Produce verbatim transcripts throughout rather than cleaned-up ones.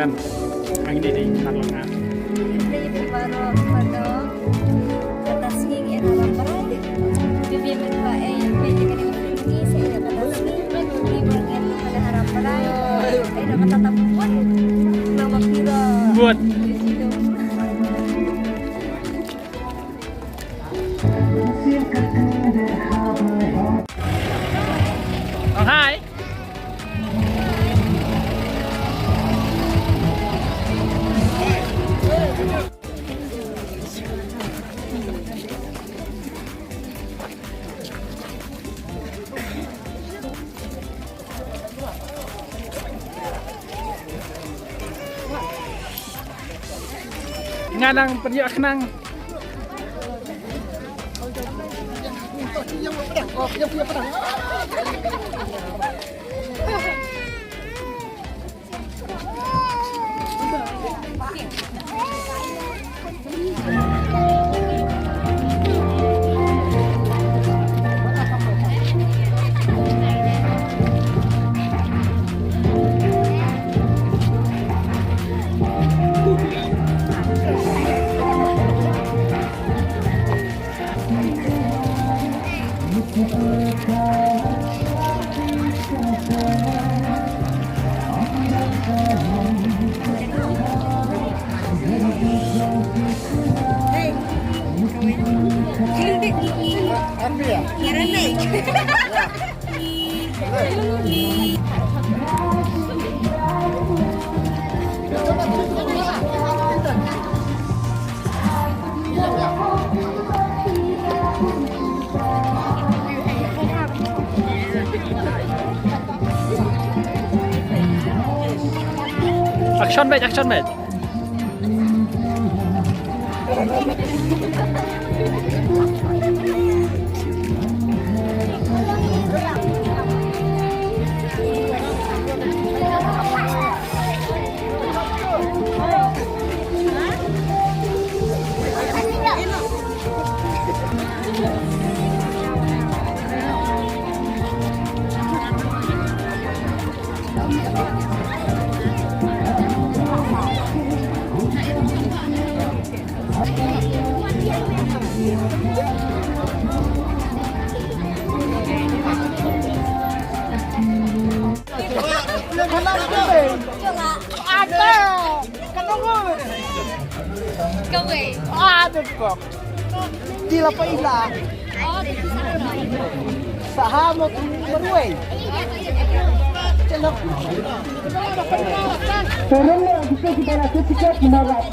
Ang ini di Tarlong, ah. Dei phi baroh, baroh. Kata sngi ngi ïa haram brai. Phi phi mynta, eh, phi phi kane ka sngi, sa ïa kata sngi. Phi baroh ngi ïa haram brai. Eh, na kata ta bud. Nama phi ro. Bud. Hi. Nga nang pynïoh khnang. Action, mate, action, mate. Kawei. Di la pa ila. Saha mo tu marwei. Turun ya, kita kita nak kita kita nak.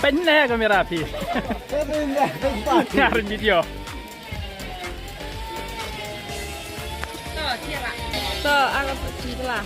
Pynne kamera phi. Nga ring video. To, ako to, sila.